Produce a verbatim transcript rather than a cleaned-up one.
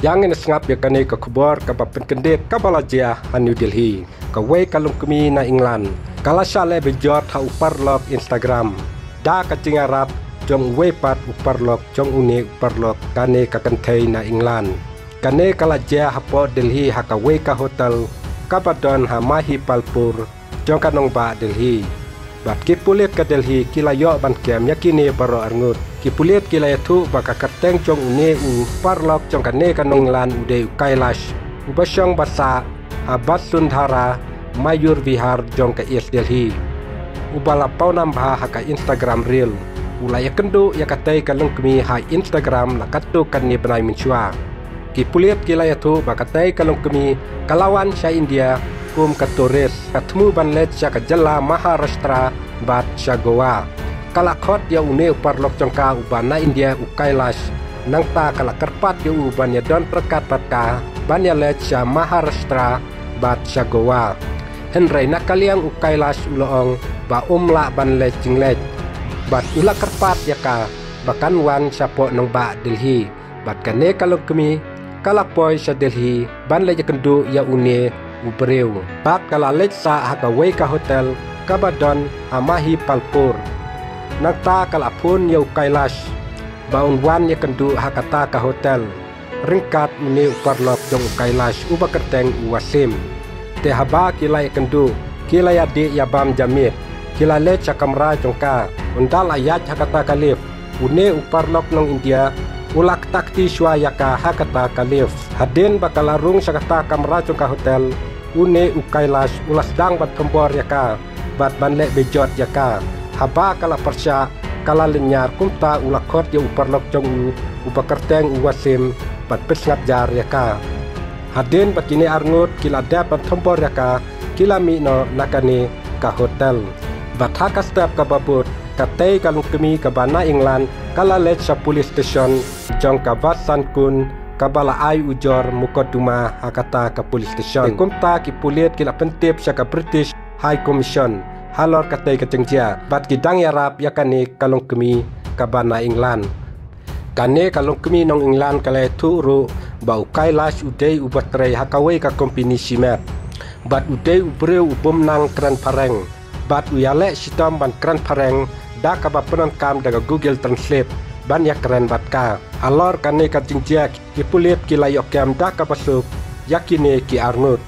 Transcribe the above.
Tang ngin sngap ïa kane ka khubor kaba pynkyndit kaba la jia ha New Delhi. Kawei ka longkmie na England ka la shah leh bejot ha u paralok Instagram da ka jingïarap jong uwei pat u paralok jong une u paralok kane ka kynthei na England. Kane ka la jia hapoh Delhi ha kawei ka hotel kaba don ha Mahipalpur jong ka nongbah Delhi. Bad ki pulit ka Delhi ki la ïoh ban kem ïa kine baroh arngut. Ki pulit ki la ïathuh ba ka kyrteng jong une u paralok jong kane ka nong England u dei u Kailash, uba shong ba sah ha Vasundhara Mayur Vihar jong ka East Delhi, uba la pawnam bha ha ka Instagram reel. U la ïakynduh ïa katei ka longkmie ha Instagram la katto katne bnai mynshuwa. Ki pulit ki la ïathuh ba katei ka longkmie ka la wan sha India kum ka tourist, ka thmu ban leit sha ka jylla Maharashtra bad sha Goa. Ka la khot ïa une u paralok jong ka uba na India u Kailash, nangta ka la kyrpad ïa u ban ïadon ryngkat bad ka ban ïaleit sha Maharashtra bad sha Goa. Hynrei na ka liang u Kailash u la ong ba um lah ban leit jingleit, bad u la kyrpad ïa ka ba kan wan shapoh nongbah Delhi. Bad kane ka longkmie ka la poi sha Delhi ban leit ïakynduh ïa une u briew. Bad ka la leit sah ha kawei ka hotel kaba don ha Mahipalpur. Nangta ka la phone ïa u Kailash ba un wan ïakynduh ha kata ka hotel ryngkat une u paralok jong u Kailash uba kyrteng u Wasim. Te haba ki la ïakynduh ki la ïadih ïabam jamit. Ki la leit sha kamra jong ka. Ynda la ïaid ha kata ka lift, une u paralok nong India u la kta kti shuwa ïa ka ha kata ka lift. Hadien ba ka la rung sha kata kamra jong ka hotel, une u Kailash u la sdang ban thombor ïa ka bad ban leh bejot ïa ka. Haba ka la pyrshah ka la lynñiar, kumta u la khot ïa u paralok jong u uba kyrteng u Wasim bad pynsngap jar ïa ka. Hadien ba kine arngut ki la dep ban thombor ïa ka, ki la mih noh na kane ka hotel. Bad ha ka step kaba bud, katei ka longkmie kaba na England ka la leit sha police station jong ka Vasant Kunj kaba la ai ujor mukotduma ha kata ka police station. Te kumta ki pulit ki la pyntip sha ka British High Commission halor katei ka jingjia bad ki dang ïarap ïa kane ka longkmie kaba na England. Kane ka longkmie nong England ka la ïathuh ruh ba u Kailash u dei uba trei ha kawei ka kompeni shimet bad u dei u briew u bym nang kren phareng bad u ïaleh shitom ban kren phareng da kaba pyndonkam da ka Google Translate ban ïakren bad ka. Halor kane ka jingjia ki pulit ki la ïoh kem da kaba suk ïa kine ki arngut.